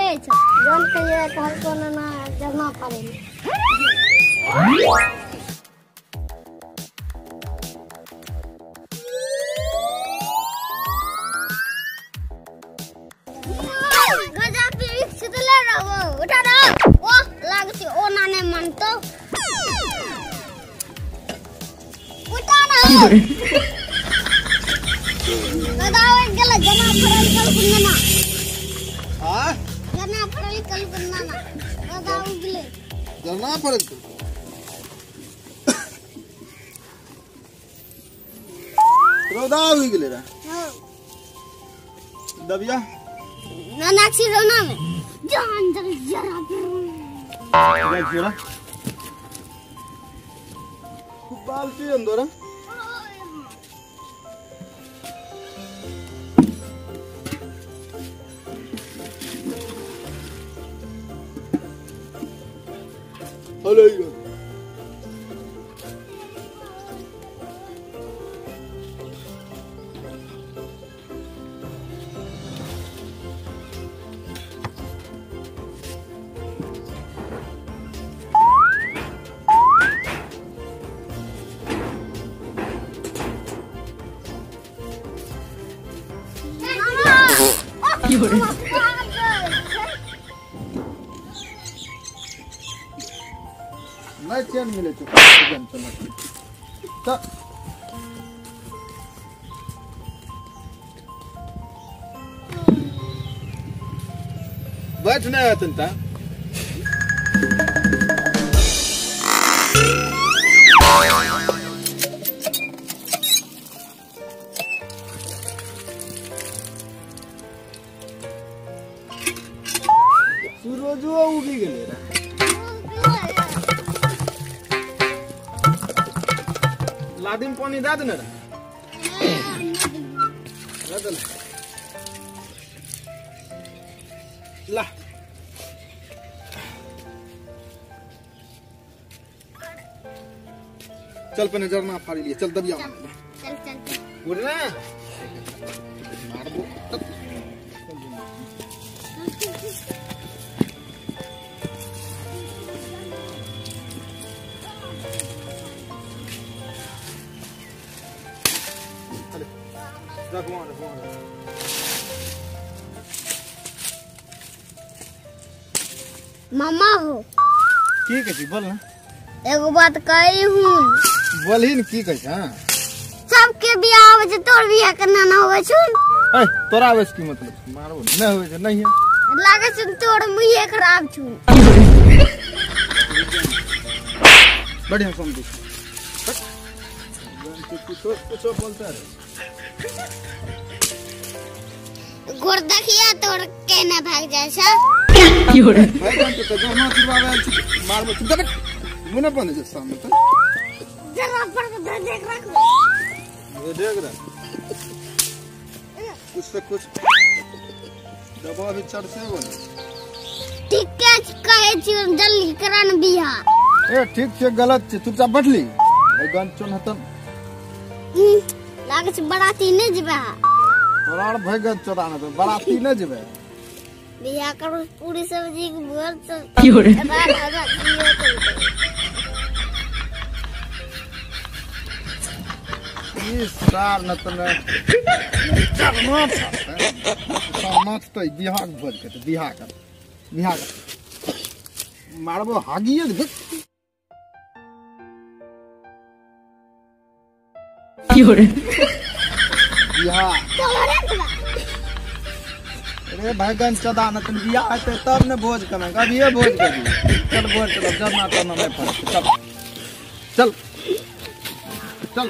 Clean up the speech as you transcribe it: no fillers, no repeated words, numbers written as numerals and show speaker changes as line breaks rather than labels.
छै जन कहिए कहलको ना जमा पड़े गजा पीक सुतले रहो उठा रहो ओ लाग छै ओ नाने मानतो उठा ना गदा गेल जना फरल कल कुन्ना
हां
जना फरल कल कुन्ना ना गदा उगले
जना फरल रौदा उगि गेलै रे
हां
दबिया
नाना छी रोना में जान जल जरा
जा जोरा बाल्टी अंदर हेलो नहीं चैन मिले तो बैठ नहीं चिंता सूरजो उगि गेलै रे लादी में पानी दे देने रे दे देने ला चल पहले जरना फाड़ी लिए चल दबिया
चल चल
उड़ ना मार दो रख वहाँ रख वहाँ।
मामा हो
की कहै छी बोल ना
एगो बात कही हूँ
बोलही न की कहै छ।
सबके बियाह होवे छै तोर बियाह केना ना होवे छौ।
ए तोरा आबै से की मतलब मारबो नहीं होवे छै नहीं
लागे छै तोर मुँहे खराब छौ।
बढ़िया समझी कुछो कुछो बोलता रहे
गोर देखिया तोर केना भाग जाय छै।
भाई जान तो जमा चिरवावे आयल छी मारबो चुप दबे मुंह न बंद जे सामने त
जरा पर देख रख
ये देख रहा कुछ से कुछ दबा भी चढ़ से बोल
ठीक के कहे छी जल्दी करा न बियाह।
ए ठीक छै गलत छै चुपचाप बैठली ए गन चोन हतन
लागे छै बराती नै जेबे
तोरा भाई गन चोरा न तो बराती नै जेबे
बियाह करू पूरी सब्जी के भोज सब
ई सार न त न तो बियाह के भोज के बियाह कर बियाह कर मारबो हागिए बियाह। अरे भाईगन चदा न तुम बियाह हेतै तब ने भोज कमेंगे अभिये भोज करी चल भोज चल जब ना तब नहीं फर्क चल चल चल।